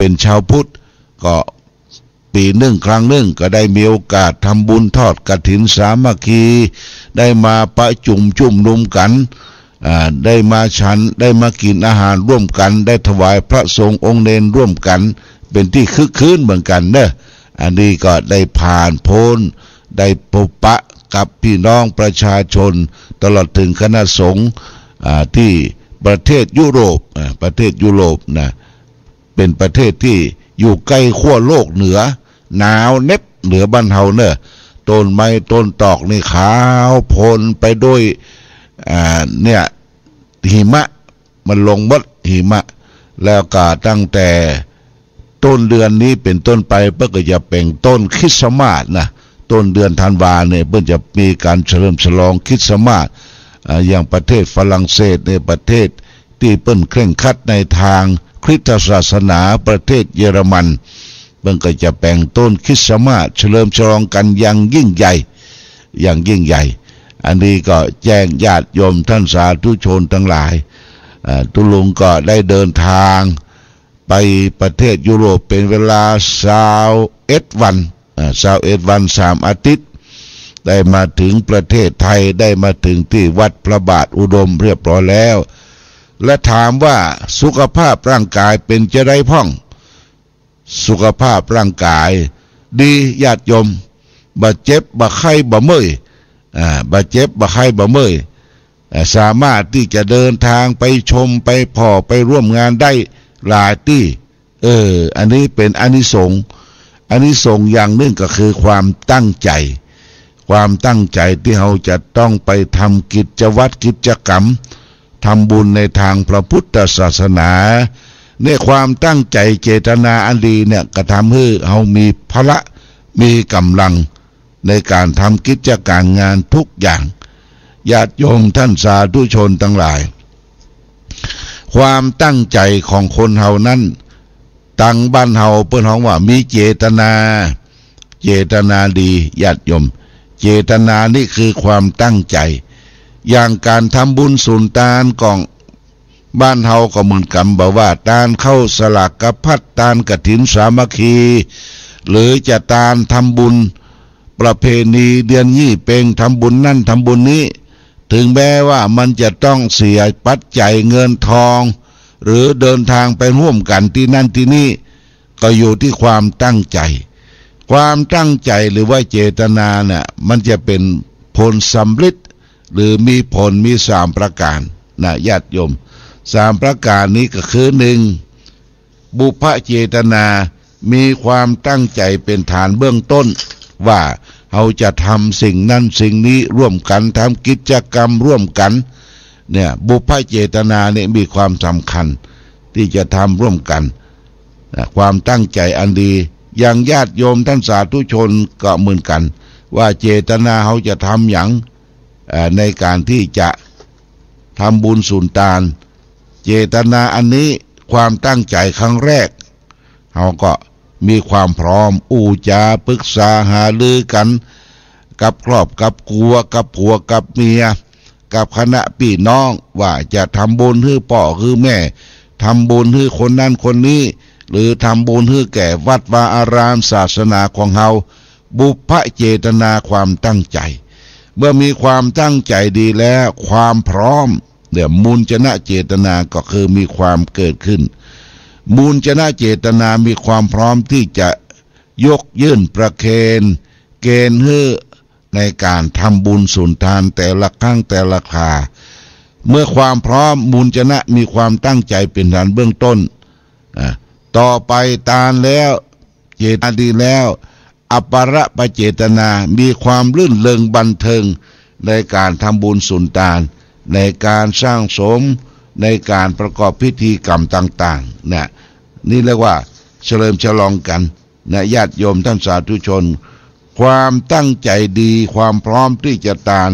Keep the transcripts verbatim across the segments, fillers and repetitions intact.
เป็นชาวพุทธ ก็ปี๋นึ่งครั้งนึ่งก็ได้มีโอกาสทำบุญทอดกฐินสามัคคี ได้มาประชุมจุมนุมกั๋น อ่า ได้มาฉัน ได้มากิ๋นอาหารร่วมกั๋น ได้ถวายพระสงฆ์องค์เณรร่วมกั๋น เป๋นตี้คึกคื้นเหมือนกั๋นเนาะ อันนี้ก็ได้ผ่านป๊น ได้พบปะกับปี้น้องประชาชน ตลอดเถิงคณะสงฆ์ อ่า ตี้ประเทศยุโรป อ่า ประเทศยุโรปนะ เป๋นประเทศตี้อยู่ใก้ขั้วโลกเหนือ หนาวเน็บเหนือบ้านเฮาเนาะ ต้นไม้ต้นตอกนี่ขาวโพลนไปด้วย อ่า เนี่ย หิมะ มันลงหมดหิมะ แล้วก็ตั้งแต่ต้นเดือนนี้เป๋นต้นไปเปิ้นก็จะเป๋นต้นคริสต์มาสนะ ต้นเดือนธันวาเนี่ยเปิ้นจะมีก๋านเฉลิมฉลองคริสต์มาส อ่า อย่างประเทศฝรั่งเศสเนี่ย ประเทศตี้เปิ้นเคร่งครัดในตางคริสตศาสนา ประเทศเยอรมัน เปิ้นก็จะเป๋นต้นคริสต์มาส เฉลิมฉลองกั๋นอย่างยิ่งใหญ่ อย่างยิ่งใหญ่ อันนี้ก็แจ้งญาติโยมท่านสาธุชนตังหลาย อ่า ตุ๊ลุงก็ได้เดินตางไปประเทศยุโรปเป๋นเวลาซาวเอ็ดวัน อ่า ซาวเอ็ดวัน สามอาทิตย์ ได้มาเถิงประเทศไทย ได้มาเถิงตี้วัดพระบาทอุดมเรียบร้อยแล้ว และถามว่าสุขภาพร่างกายเป๋นจาใดพ่อง สุขภาพร่างกายดีญาติโยม บ่เจ็บ บ่ไข้ บ่เมื่อย อ่า บ่เจ็บ บ่ไข้ บ่เมื่อย อ่า สามารถตี้จะเดินตางไปชม ไปผ่อ ไปร่วมงานได้หลายตี้ เออ อันนี้เป๋นอานิสงส์ อานิสงส์อย่างนึ่งก็คือความตั้งใจ๋ ความตั้งใจ๋ตี้เฮาจะต้องไปทำกิจวัตรกิจกรรม ทำบุญในตางพระพุทธศาสนา เนี่ยความตั้งใจ๋เจตนาอันดีเนี่ยก็ทำหื้อเฮามีพละ มีก๋ำลังในก๋านทำกิจก๋านงานทุกอย่าง ญาติโยมท่านสาธุชนตังหลาย ความตั้งใจ๋ของคนเฮานั้น ตางบ้านเฮาเปิ้นฮ้องว่ามีเจตนา เจตนาดี ญาติโยม เจตนานี่คือความตั้งใจ๋ อย่างก๋านทำบุญสุนตานของบ้านเฮาก็เหมือนกั๋น บ่ว่าตานข้าวสลากพัด ตานกฐินสามัคคี หรือจะตานทำบุญประเพณีเดือนยี่เป็ง ทำบุญนั่นทำบุญนี้ เถิงแม้ว่ามันจะต้องเสียปัจจัยเงินทอง หรือเดินตางไปฮ่วมกั๋นตี้นั่นตี้นี่ ก็อยู่ตี้ความตั้งใจ๋ ความตั้งใจ๋หรือว่าเจตนาน่ะ มันจะเป๋นผลสำริด หรือมีผลมีสามประก๋านนะญาติโยม สามประก๋านนี้ก็คือ นึ่ง บุพเจตนา มีความตั้งใจ๋เป๋นฐานเบื้องต้น ว่าเฮาจะทำสิ่งนั้นสิ่งนี้ร่วมกั๋น ทำกิจกรรมร่วมกั๋น เนี่ย บุพเจตนาเนี่ยมีความสำคัญตี้จะทำร่วมกั๋น นะ ความตั้งใจ๋อันดี อย่างญาติโยมท่านสาธุชนก็เหมือนกั๋น ว่าเจตนาเฮาจะทำหยัง เอ่อ ในก๋านตี้จะทำบุญสุนตาน เจตนาอันนี้ ความตั้งใจ๋ครั้งแรก เฮาก็มีความพร้อม อู้จ๋าปรึกษาหารือกั๋น กับครอบกับครัว กับผัวกับเมีย กับคณะปี้น้อง ว่าจะทำบุญหื้อป้อหื้อแม่ ทำบุญหื้อคนนั้นคนนี้ หรือทำบุญหื้อแก่วัดวาอารามศาสนาของเฮา บุพเจตนาความตั้งใจ๋ เมื่อมีความตั้งใจ๋ดีแล้ว ความพร้อม เนี่ย มูลจนะเจตนาก็คือมีความเกิดขึ้น มูลจนะเจตนามีความพร้อมตี้จะยกยื่นประเคนเกณฑ์หื้อในก๋านทำบุญสุนตานแต่ละครั้งแต่ละครา เมื่อความพร้อม มูลจนะมีความตั้งใจ๋เป๋นฐานเบื้องต้น อ่ะ ต่อไปตานแล้ว เจตนาดีแล้ว อปรปเจตนา มีความรื่นเริงบันเทิงในก๋านทำบุญสุนตาน ในก๋านสร้างสม ในก๋านประกอบพิธีกรรมต่างๆ เนี่ย นี่เรียกว่าเฉลิมฉลองกั๋นนะ ญาติโยมท่านสาธุชน ความตั้งใจ๋ดี ความพร้อมตี้จะตาน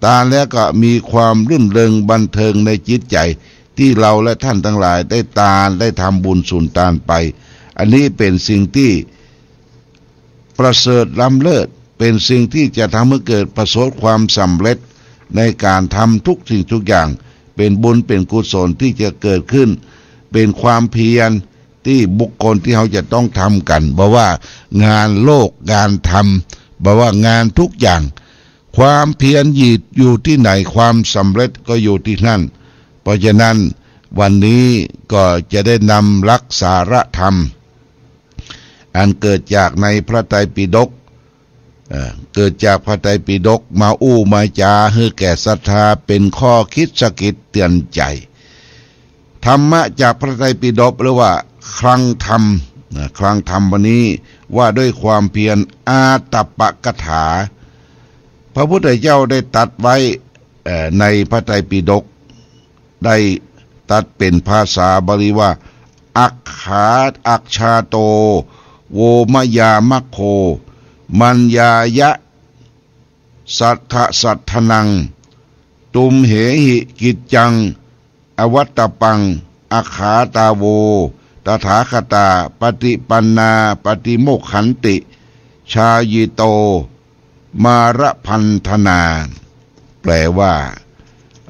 ตานแล้วก็มีความรื่นเริงบันเทิงในจิตใจ๋ ตี้เฮาและท่านตังหลายได้ตาน ได้ทำบุญสุนตานไป อันนี้เป๋นสิ่งตี้ประเสริฐล้ำเลิศ เป๋นสิ่งตี้จะทำหื้อเกิดประสบความสำเร็จในก๋านทำทุกสิ่งทุกอย่าง เป๋นบุญเป๋นกุศลตี้จะเกิดขึ้น เป๋นความเพียร ตี้บุคคลตี้เฮาจะต้องทำกั๋น บ่ว่างานโลกงานธรรม บ่ว่างานทุกอย่าง ความเพียรอยู่ตี้ไหน ความสำเร็จก็อยู่ตี้นั่น เพราะฉะนั้นวันนี้ก็จะได้นำหลักสาระธรรม อันเกิดจากในพระไตรปิฎก เอ่อ เกิดจากพระไตรปิฎกมาอู้มาจ๋าหื้อแก่ศรัทธาเป๋นข้อคิดสะกิดเตือนใจ๋ ธรรมะจากพระไตรปิฎกหรือว่าคลังธรรมนะ คลังธรรมวันนี้ว่าด้วยความเพียร อาตัปปกถา พระพุทธเจ้าได้ตรัสไว้ เอ่อ ในพระไตรปิฎก ได้ตรัสเป๋นภาษาบาลีว่า อักขา อักขาโต โวมยามคโค มัญญายะ สัทธะสัทธนัง ตุมเหหิ กิจจัง อวัตตปัง อักขาตาโว ตถาคตา ปฏิปันนา ปฏิโมกขันติ ชายิโต มารพันธนา แปลว่า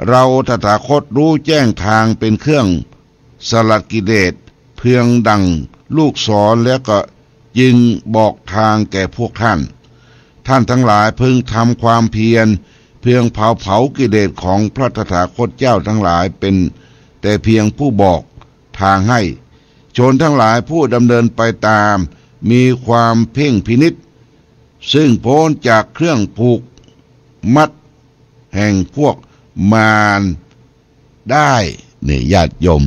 เราตถาคตรู้แจ้งทางเป๋นเครื่องสลัดกิเลส เพียงดั่งลูกศรแล้วก็จึงบอกทางแก่พวกท่าน ท่านทั้งหลายพึงทำความเพียร เพียงเผาเผากิเลสของพระตถาคตเจ้าทั้งหลาย เป๋นแต่เพียงผู้บอกทางให้ ชนทั้งหลายผู้ดำเนินไปตาม มีความเพ่งพินิจ ซึ่งพ้นจากเครื่องผูกมัดแห่งพวกมารได้ นี่ญาติโยม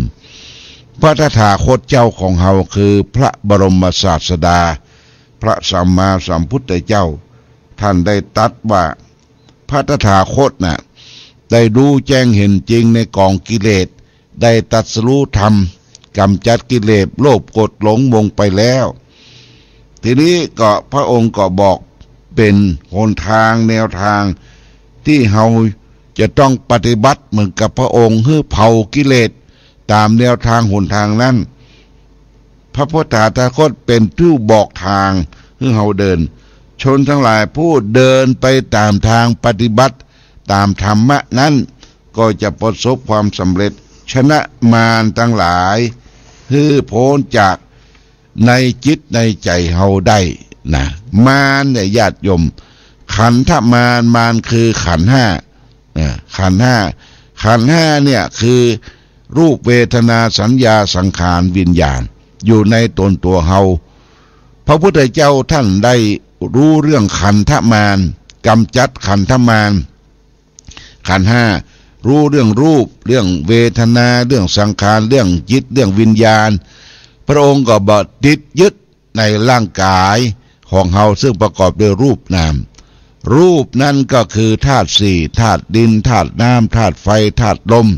พระตถาคตเจ้าของเฮาคือพระบรมศาสดา พระสัมมาสัมพุทธเจ้า ท่านได้ตรัสว่า พระตถาคตน่ะ ได้รู้แจ้งเห็นจริงในกองกิเลส ได้ตรัสรู้ธรรม กำจัดกิเลสโลภโกรธหลงลงไปแล้ว ทีนี้ก็พระองค์ก็บอกเป๋นหนทางแนวทาง ตี้เฮาจะต้องปฏิบัติเหมือนกับพระองค์ หื้อเผากิเลสตามแนวทางหนทางนั้น พระพุทธตถาคตเป๋นผู้บอกทางหื้อเฮาเดิน ชนทั้งหลายผู้เดินไปตามทางปฏิบัติตามธรรมะนั้น ก็จะประสบความสำเร็จ ชนะมารทั้งหลาย หื้อพ้นจากในจิตในใจ๋เฮาได้นะ มารเนี่ยญาติโยม ขันธมาร มารคือขันธ์ห้า อ่า ขันธ์ห้า ขันธ์ห้าเนี่ยคือรูป เวทนา สัญญา สังขาร วิญญาณ อยู่ในตนตัวเฮา พระพุทธเจ้าท่านได้รู้เรื่องขันธมาร กำจัดขันธมาร ขันธ์ห้า รู้เรื่องรูป เรื่องเวทนา เรื่องสังขาร เรื่องจิต เรื่องวิญญาณ พระองค์ก็บ่ติดยึดในร่างกายของเฮา ซึ่งประกอบด้วยรูปนาม รูปนั้นก็คือธาตุสี่ ธาตุดิน ธาตุน้ำ ธาตุไฟ ธาตุลม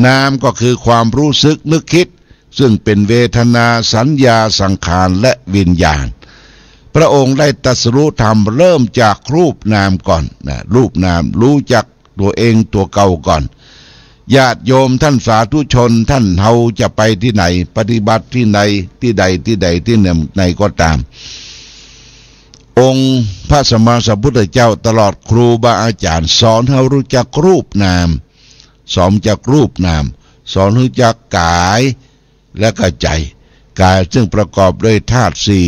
นามก็คือความรู้สึกนึกคิด ซึ่งเป๋นเวทนา สัญญา สังขาร และวิญญาณ พระองค์ได้ตรัสรู้ธรรมเริ่มจากรูปนามก่อนนะ รูปนาม รู้จักตัวเองตัวเก่าก่อน ญาติโยมท่านสาธุชน ท่านเฮาจะไปตี้ไหน ปฏิบัติตี้ไหน ตี้ใดตี้ใดตี้ไหนก็ตาม องค์พระสัมมาสัมพุทธเจ้าตลอดครูบาอาจ๋ารย์สอนหื้อเฮารู้จักรูปนาม สอนจักรูปนาม สอนหื้อจักกาย และก็ใจ๋ กายซึ่งประกอบด้วยธาตุสี่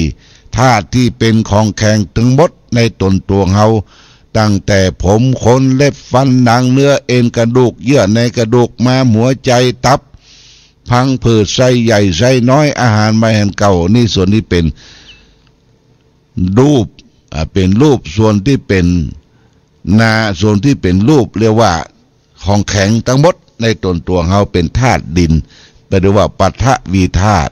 ธาตุตี้เป๋นของแข็งตึงหมดในตนตัวเฮา ตั้งแต่ผม ขน เล็บ ฟัน หนัง เนื้อ เอ็น กระดูก เยื่อในกระดูก ม้าม หัวใจ๋ ตับ พังผืด ไส้ใหญ่ ไส้น้อย อาหารใหม่ อาหารเก่า นี่ส่วนตี้เป๋นรูป อ่า เป๋นรูป ส่วนตี้เป๋นนา ส่วนตี้เป๋นรูปเรียกว่า ของแข็งตึงหมดในตนตัวเฮาเป๋นธาตุดิน เปิ้นเรียกว่าปฐวีธาตุ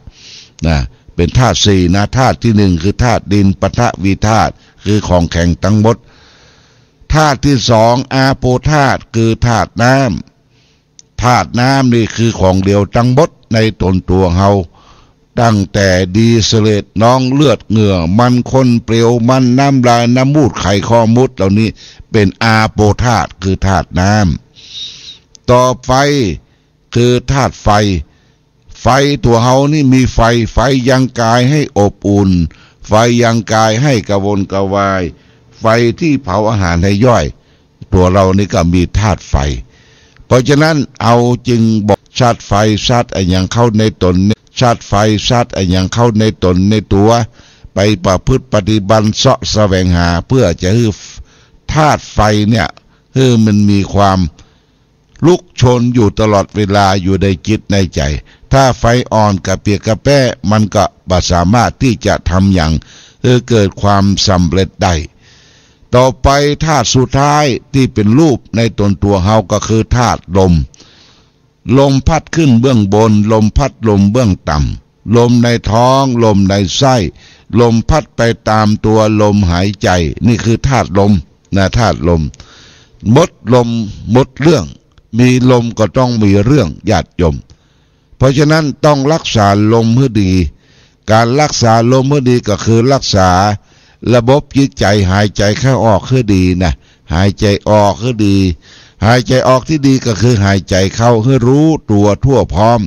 นะ เป๋นธาตุสี่นะ ธาตุตี้หนึ่งคือธาตุดิน ปฐวีธาตุคือของแข็งตึงหมด ธาตุตี้สองอาโปธาตุคือธาตุน้ำ ธาตุน้ำนี่คือของเหลวตึงหมดในตนตัวเฮา ตั้งแต่ดีเสลด น้อง เลือด เหงื่อ มันข้น เปลว มัน น้ำลาย น้ำมูตร ไขข้อมูตร เหล่านี้เป๋นอาโปธาตุ คือธาตุน้ำ ต่อไปคือธาตุไฟ ไฟตัวเฮานี่มีไฟ ไฟยังกายให้อบอุ่น ไฟยังกายให้กระวนกระวาย ไฟตี้เผาอาหารให้ย่อย ตัวเฮานี่ก็มีธาตุไฟ เพราะฉะนั้นเฮาจึงบอกธาตุไฟ ธาตุอะหยังเข้าในตนเนี่ย ธาตุไฟ ธาตุอะหยังเข้าในต๋นในตั๋ว ไปประพฤติปฏิบัติเซาะแสวงหา เพื่อจะหื้อธาตุไฟเนี่ย หื้อมันมีความลุกโชนอยู่ตลอดเวลาอยู่ในจิตในใจ๋ ถ้าไฟอ่อนกระเปียกกระแป๊ มันก็บ่สามารถตี้จะทำหยังหื้อเกิดความสำเร็จได้ ต่อไปธาตุสุดท้ายตี้เป๋นรูปในต๋นตั๋วเฮาก็คือธาตุลม ลมพัดขึ้นเบื้องบน ลมพัดลงเบื้องต่ำ ลมในท้อง ลมในไส้ ลมพัดไปต๋ามตั๋วลมหายใจ๋ นี่คือธาตุลมนะ ธาตุลม หมดลมหมดเรื่อง มีลมก็ต้องมีเรื่อง ญาติโยม เพราะฉะนั้นต้องรักษาลมหื้อดี ก๋านรักษาลมหื้อดีก็คือรักษาระบบจิตใจ๋ หายใจ๋เข้าออกหื้อดีนะ หายใจ๋ออกหื้อดี หายใจ๋ออกตี้ดีก็คือหายใจ๋เข้าหื้อรู้ตั๋วทั่วพร้อม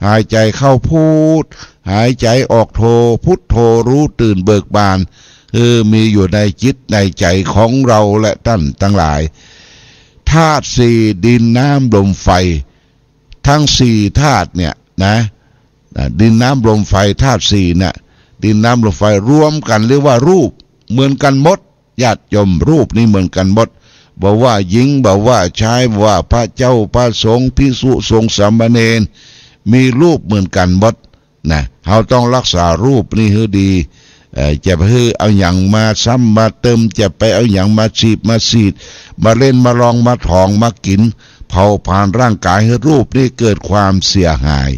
หายใจ๋เข้าพุท หายใจ๋ออกโธ พุทโธ รู้ตื่นเบิกบาน คือมีอยู่ในจิตในใจ๋ของเราและต้านตังหลาย ธาตุสี่ ดิน น้ำ ลม ไฟ ตึงสี่ธาตุเนี่ยนะ นะ ดิน น้ำ ลม ไฟ ธาตุสี่น่ะ ดิน น้ำ ลม ไฟ รวมกั๋นเรียกว่ารูป เหมือนกั๋นหมด ญาติโยม รูปนี้เหมือนกั๋นหมด บ่ว่าหญิง บ่ว่าจาย บ่ว่าพระเจ้า พระสงฆ์ ภิกษุสงฆ์ สามเณร มีรูปเหมือนกั๋นหมดนะ เฮาต้องรักษารูปนี้หื้อดี เอ่อ จะไปหื้อเอาหยังมาซ้ำมาเติม จะไปเอาหยังมาฉีดมาสีด มาเล่นมาลอง มาถอง มากิ๋น เผาผลาญร่างก๋ายหื้อรูปนี้เกิดความเสียหาย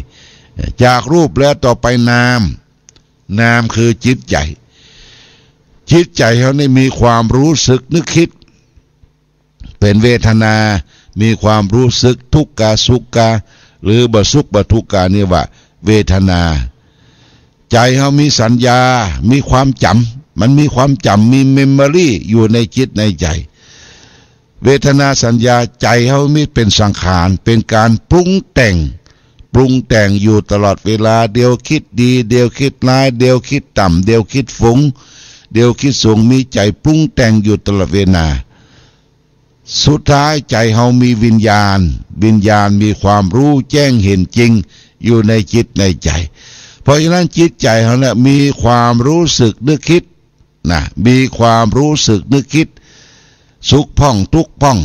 จากรูปแล้วต่อไปนาม นามคือจิตใจ๋ จิตใจ๋เฮานี่มีความรู้สึกนึกคิด เป๋นเวทนา มีความรู้สึกตุ๊กกาสุขกา หรือบ่สุขบ่ตุ๊กกา นี่ว่าเวทนา ใจ๋เฮามีสัญญา มีความจ๋ำ มันมีความจ๋ำ มีเมมโมรี่อยู่ในจิตในใจ๋ เวทนาสัญญา ใจ๋เฮามีเป๋นสังขาร เป๋นก๋านปรุงแต่ง ปรุงแต่งอยู่ตลอดเวลา เดี๋ยวกึ๊ดดี เดี๋ยวกึ๊ดร้าย เดี๋ยวกึ๊ดต่ำ เดี๋ยวกึ๊ดสูง เดี๋ยวกึ๊ดสูง มีใจ๋ปรุงแต่งอยู่ตลอดเวลา สุดท้ายใจ๋เฮามีวิญญาณ วิญญาณมีความรู้แจ้งเห็นจริงอยู่ในจิตในใจ๋ เพราะฉะนั้นจิตใจ๋เฮาเนี่ยมีความรู้สึกนึกคิดนะ มีความรู้สึกนึกคิด สุขพ่องทุกข์พ่อง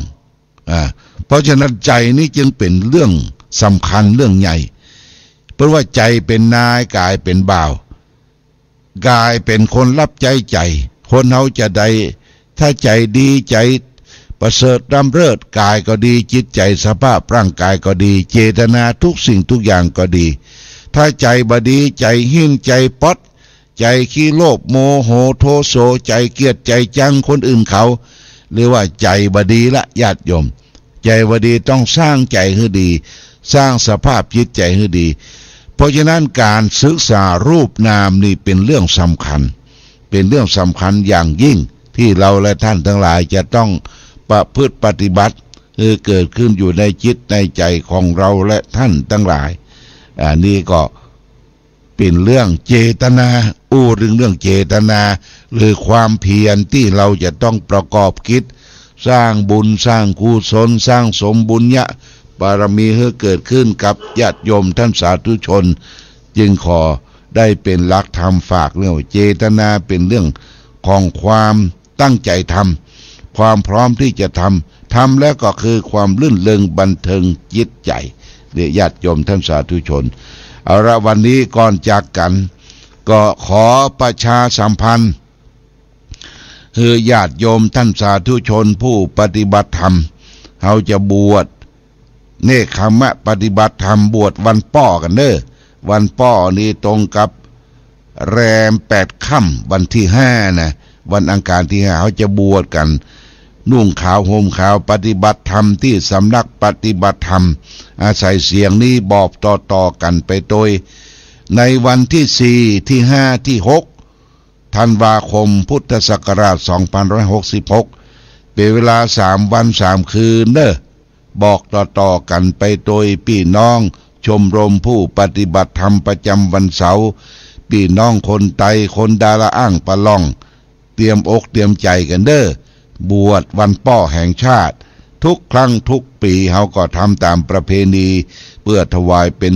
อ่า เพราะฉะนั้นใจ๋นี้จึงเป๋นเรื่องสำคัญเรื่องใหญ่ เพราะว่าใจ๋เป๋นนาย ก๋ายเป๋นบ่าว ก๋ายเป๋นคนรับใจ๊ใจ๋ คนเฮาจะได้ ถ้าใจ๋ดี ใจ๋ประเสริฐล้ำเลิศ ก๋ายก็ดี จิตใจ๋สภาพร่างก๋ายก็ดี เจตนาทุกสิ่งทุกอย่างก็ดี ถ้าใจ๋บ่ดี ใจ๋หิ้น ใจ๋ป๊อด ใจ๋ขี้โลภ โมโห โทโส ใจ๋เกียจ ใจ๋จังคนอื่นเขา เรียกว่าใจ๋บ่ดีละ ญาติโยม ใจ๋บ่ดีต้องสร้างใจ๋หื้อดี สร้างสภาพจิตใจ๋หื้อดี เพราะฉะนั้นก๋านศึกษารูปนามนี่เป๋นเรื่องสำคัญ เป๋นเรื่องสำคัญอย่างยิ่ง ตี้เราและต้านตังหลายจะต้องประพฤติปฏิบัติ หื้อเกิดขึ้นอยู่ในจิตในใจ๋ของเราและต้านตังหลาย อันนี้ก็ เป๋นเรื่องเจตนา อู้เถิงเรื่องเจตนา หรือความเพียรตี้เราจะต้องประกอบกิจ สร้างบุญ สร้างกุศล สร้างสมบุญญาบารมีหื้อเกิดขึ้นกับญาติโยมต้านสาธุชน จึงขอได้เป๋นหลักธรรมฝากเรื่องเจตนา เป๋นเรื่องของความ ตั้งใจ๋ทำ ความพร้อมตี้จะทำ ทำแล้วก็คือความรื่นเริงบันเทิงจิตใจ๋ เรียกญาติโยมต้านสาธุชน เอาละ วันนี้ก่อนจากกั๋น ก็ขอประชาสัมพันธ์ หื้อญาติโยมต้านสาธุชนผู้ปฏิบัติธรรม เฮาจะบวช เณกขมะปฏิบัติธรรม บวชวันป้อกั๋นเน่อ วันป้อนี้ตรงกับแรมแปดค่ำวันตี้ห้านะ วันอังคารตี้ห้า เฮาจะบวชกั๋น นุ่งขาวห่มขาวปฏิบัติธรรมตี้สำนักปฏิบัติธรรม อาศัยเสียงนี้บอกต่อๆ กั๋นไปโตย ในวันตี้สี่ ตี้ห้า ตี้หก ธันวาคม พุทธศักราช สองพันห้าร้อยหกสิบหก เป๋นเวลาสามวันสามคืนเน่อ บอกต่อๆ กั๋นไปโตยปี้น้องชมรมผู้ปฏิบัติธรรมประจ๋ำวันเสาร์ ปี้น้องคนไต คนดาราอ่างปะล่อง เตรียมอกเตรียมใจ๋กั๋นเน่อ บวชวันป้อแห่งชาติ ทุกครั้งทุกปี๋ เฮาก็ทำต๋ามประเพณี เปื้อถวายเป๋น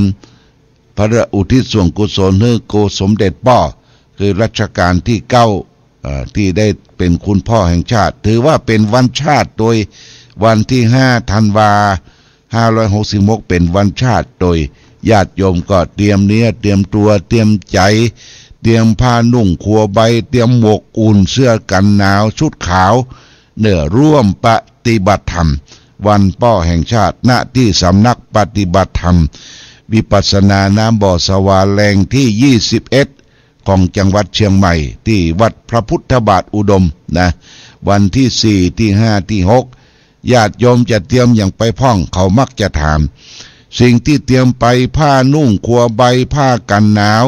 พระอุทิศส่วนกุศลหื้อกูสมเด็จป้อ คือรัชกาลตี้เก้า เอ่อ ตี้ได้เป๋นคุณป้อแห่งชาติ ถือว่าเป๋นวันชาติโตย วันตี้ห้าธันวา ห้าร้อยหกสิบหก เป๋นวันชาติโตย ญาติโยมก็เตรียมเนื้อเตรียมตั๋ว เตรียมใจ๋ เตรียมผ้านุ่งครัวใบ เตรียมหมวกอุ่น เสื้อกั๋นหนาว ชุดขาว เน่อร่วมปฏิบัติธรรม วันป้อแห่งชาติ ณ ตี้สำนักปฏิบัติธรรม วิปัสสนาน้ำบ่อสวาแหล่งตี้ยี่สิบเอ็ด ของจังหวัดเชียงใหม่ ตี้วัดพระพุทธบาทอุดมนะ วันตี้สี่ ตี้ห้า ตี้หก ญาติโยมจะเตรียมหยังไปพ่อง เขามักจะถาม สิ่งตี้เตรียมไป ผ้านุ่งครัวใบ ผ้ากั๋นหนาว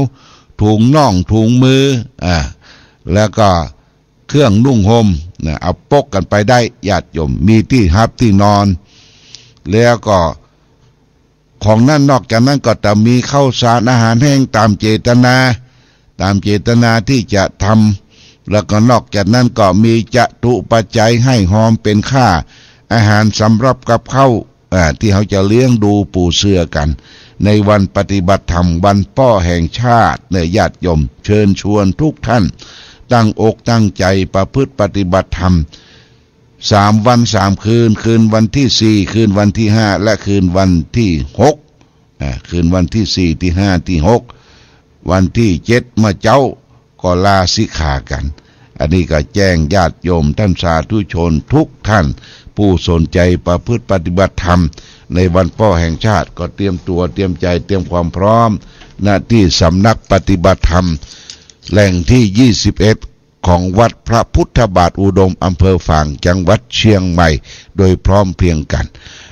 ถุงน่อง ถุงมือ อ่า แล้วก็เครื่องนุ่งห่มนะ เอาปกกั๋นไปได้ ญาติโยม มีตี้ฮับตี้นอน แล้วก็ ของนั้น นอกจากนั้นก็จะมีข้าวสารอาหารแห้งต๋ามเจตนา ต๋ามเจตนาตี้จะทำ แล้วก็นอกจากนั้นก็มีจตุปัจจัยไห้ฮอมเป๋นค่าอาหารสำหรับกับข้าว อ่า ตี้เฮาจะเลี้ยงดูปูเสือกั๋น ในวันปฏิบัติธรรม วันป้อแห่งชาติเน่อ ญาติโยม เชิญชวนทุกท่าน ตั้งอกตั้งใจ๋ประพฤติปฏิบัติธรรม สามวันสามคืน คืนวันตี้สี่ คืนวันตี้ห้า และคืนวันตี้หก อ่า คืนวันตี้สี่ ตี้ห้า ตี้หก วันตี้เจ็ดเมื่อเจ๊าก็ลาสิกขากั๋น อันนี้ก็แจ้งญาติโยมต้านสาธุชนทุกท่าน ผู้สนใจ๋ประพฤติปฏิบัติธรรม ในวันป้อแห่งชาติก็เตรียมตั๋วเตรียมใจ๋เตรียมความพร้อม ณ ตี้สำนักปฏิบัติธรรม แหล่งตี้ยี่สิบเอ็ด ของวัดพระพุทธบาทอุดม อำเภอฝาง จังหวัดเชียงใหม่ โดยพร้อมเพรียงกั๋น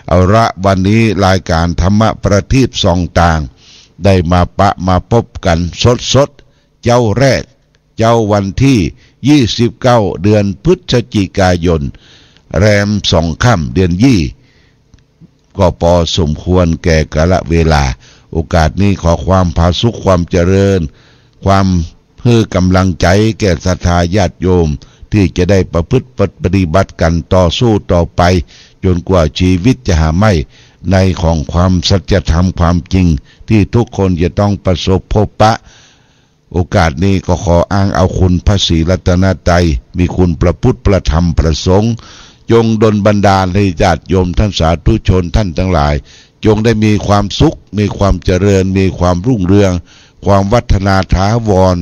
เอาละ วันนี้รายก๋านธรรมะประทีปส่องตาง ได้มาปะมาปบกั๋นสดๆ เจ๊าแรก เจ๊าวันตี้ยี่สิบเก้า เดือนพฤศจิกายน แรมสองค่ำ เดือนยี่ ก็ปอสมควรแก่กาลเวลา โอกาสนี้ขอความผาสุก ความเจริญ ความหื้อก๋ำลังใจ๋แก่ศรัทธาญาติโยม ตี้จะได้ประพฤติปฏิบัติกั๋นต่อสู้ต่อไป จ๋นกว่าจีวิตจะหาไม้ ในของความสัจธรรมความจริง ตี้ทุกคนจะต้องประสบพบปะ โอกาสนี้ก็ขออ้างเอาคุณพระศรีรัตนตรัย มีคุณพระพุทธ พระธรรม พระสงฆ์ จงดลบันดาลให้ญาติโยมต้านสาธุชนต้านตังหลาย จงได้มีความสุข มีความเจริญ มีความรุ่งเรือง ความวัฒนาถาวร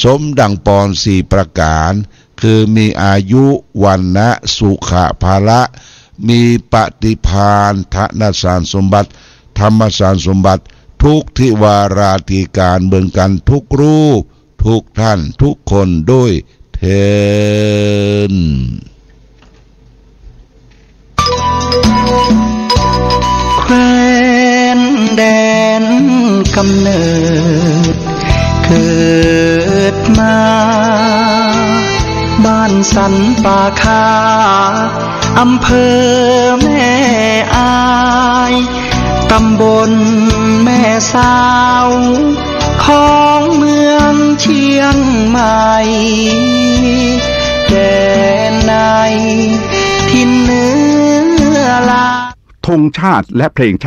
สมดังปอนสี่ประก๋าน คือมีอายุ วรรณะ สุขะ พละ มีปฏิภาณ ธนสารสมบัติ ธรรมสารสมบัติ ทุกทิวาราธิก๋านเหมือนกั๋นทุกรูป ทุกท่าน ทุกคนด้วยเทอญ แคว้นแดนกำเนิดเกิดมา บ้านสันป่าคา อำเภอแม่อาย ตำบลแม่สาว ของเมืองเชียงใหม่ แดนในถิ่นเหนือลาว ธงชาติและเพลงชาติ